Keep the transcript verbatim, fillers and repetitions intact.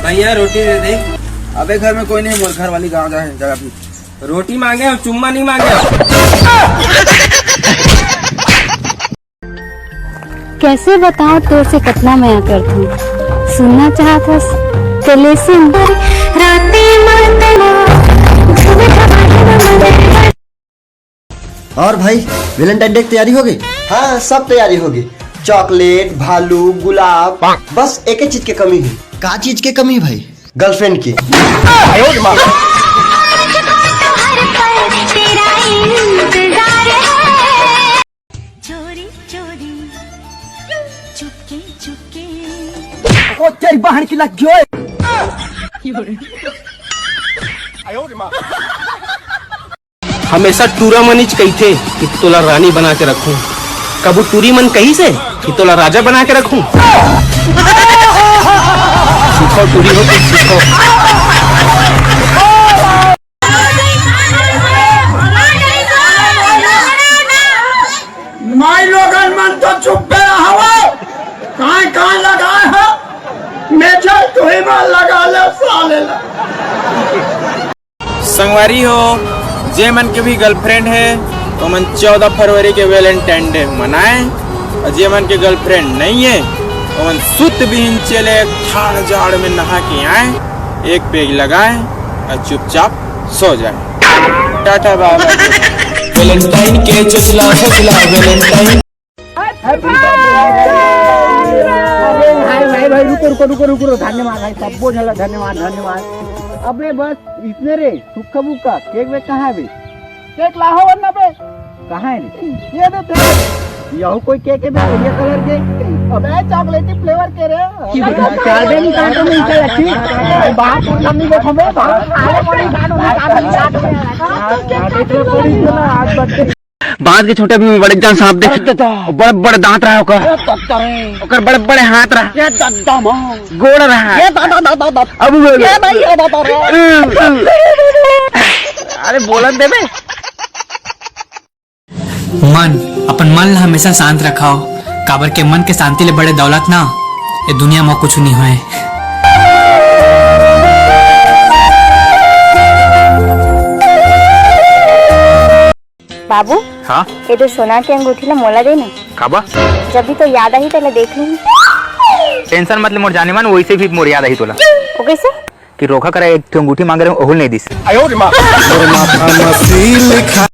भैया, रोटी दे दे। अबे, घर में कोई नहीं, मोर घर वाली गाँव जा है, जगह भी। रोटी मांगे हो, चुम्मा नहीं मांगे हो। कैसे बताओ तोर से कतना मया करथूं। सुनना चाहत हस तो ले सुन। और भाई, वैलेंटाइन डे की तैयारी हो गई? हाँ, सब तैयारी हो गई। चॉकलेट, भालू, गुलाब, बस एक ही चीज की कमी है। का चीज की कमी भाई? गर्लफ्रेंड की। चोरी चोरी चुपके चुपके ओ तेरी बहन की लग गयो। हमेशा टूरा मनीच कहिथे कि तोला रानी बना के रखूं। कबू टूरी मन कहिसे कि तोला राजा बना के रखूं? सीखो टूरी हो, कुछ सीखो। माई लोगन मन तो चुप्पे रहवो। काय काय लगाए हो? मेजर तुही मन लगा ले साले ला। संगवारी हो, जे मन के भी गर्लफ्रेंड है, ओमन चौदह फरवरी के वैलेंटाइन डे मनाए, और जे मन के गर्लफ्रेंड नहीं है, ओमन सुत बिहीन चले ठाड़ जाड़ में नहा के आए, एक पेग लगाए और चुपचाप सो जाए। टाटा बाय बाय। वैलेंटाइन के चोचला फसला वैलेंटाइन। अरे भाई भाई भाई रुको रुको रुको रुको रुको, धन्यवाद भाई, सबको झलक, धन्यवाद धन्यवाद। अबे बस इतने रे, सुक्का बुक्का केक वेक कहाँ है बे? केक लाहो वरना बे। कहाँ है रे? ये दे तेरे। यहू कोई केक है बे, बढ़िया कलर के। अबे चॉकलेटी फ्लेवर के रे। चार्जे नहीं काटो नहीं चला ठीक। बात करना नहीं देखो बे, बात आगे पड़ी काटो नहीं काटो नहीं काटो। आज बच्चे बांस के छोटे में बड़े जान सांप देख, बड़े बड़े दांत रहा ओकर, ओकर बड़े बड़े हाथ रहा, गोड़ रहा। अब बोलो। अरे बोलन देबे। मन, अपन मन ला हमेशा शांत रखाओ, काबर के मन के शांति ले बड़े दौलत ना ए दुनिया म कुछ नहीं होए। बाबू, हाँ? ये तो सोना के अंगूठी ला मोला दे ना। काबर? जब भी तो याद आही, तेला देख लूंगी। टेंशन मत ले मोर जाने मन, वैसे भी मोर याद आही तोला। वो कैसे? कि रोखा करा एक ठो अंगूठी मांगे रहे, ओहू नहीं दिस।